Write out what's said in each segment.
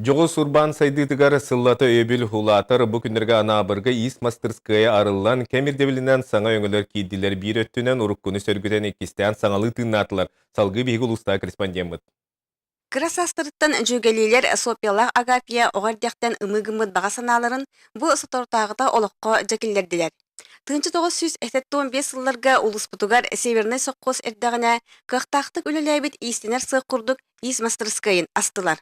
Дьоҕус урбаан сайдыытыгар сыллата өйөбүл улаатар. Бу күннэргэ Анаабырга иис мастырыскыайа арыллан, кэм ирдэбилинэн саҥа өҥөлөр киирдилэр. Биир өттүнэн уруккуну сөргүтэн иккистээн саҥалыы тыыннаатылар. Салгыы биһиги улуустааҕы корреспондеммыт. Кыра саастарыттан дьүөгэлиилэр Софьялаах Агафья оҕо эрдэхтэн ымыы гыммыт баҕа санааларын бу соторутааҕыта олоххо дьэ киллэрдилэр. 1975 сылларга улууспутугар Севернай сопхуос эрдэҕинэ кыахтаахтык үлэлээбит иистэнэр сыах курдук иис мастарыскыайын астылар.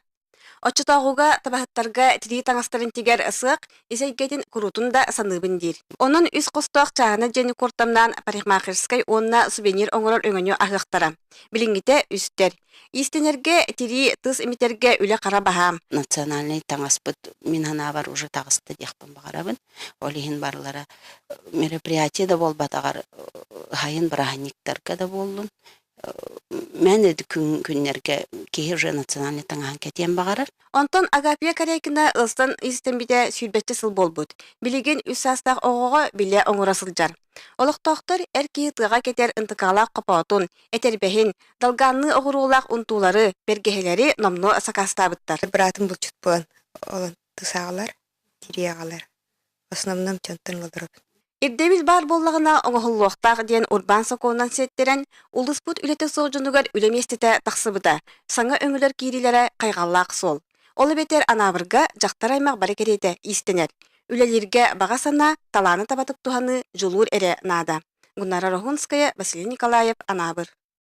Оччотооҕуга табаһыттарга тирии таҥастарын тигэр сыах ис эйгэтин куруутун да саныыбын диир. Онон үс хостоох чааһына дьиэни куортамнаан парикмахерскай уонна сувенир оҥорор өҥөнү аһыахтара. Билиҥҥитэ үстэр. Иистэнэргэ, тирии, тыс имитэргэ үлэ хара баһаам. Национальнай таҥаспыт мин санаабар уже таҕыста диэхпин баҕарабын. Ол иһин барылара мероприятие да буолбатаҕар сайын бырааһынньыктарга да буоллун Мээнэ күннэргэ киһи уже национальный таҥаһын кэтиэн баҕарар. Онтон Агафья Корякина ылсан иистэммитэ сүүрбэччэ сыл буолбут. Билигин үс саастаах оҕоҕо билэ оҥоро сылдьар. Олохтоохтор эр киһи тыаҕа кэтэр ынтыкаалаах хопоотун, этэрбэһин, долгаанныы оҕуруолаах унтуулары, бэргэһэлэри номнуо сакаастаабыттар. Быраатым булчут буолан, ол тысаҕалар, тириэҕэлэр. Основном дьонтон олоробун. Ирдэбил баар буоллаҕына оҥоһуллуохтаах диэн урбаан сокуонунан сиэттэрэн, улууспут үлэтэ суох дьонугар үлэ миэстэтэ тахсыбыта, саҥа өҥөлөр киириилэрэ хайҕаллаах суол. Ол эбэтэр Анаабырга дьахтар аймах бары кэриэтэ иистэнэр. Үлэлииргэ баҕа санаа, талааны табатык туһаныы, дьулуур эрэ наада. Гуннара Роһунская, Василий Николаев, Анаабыр.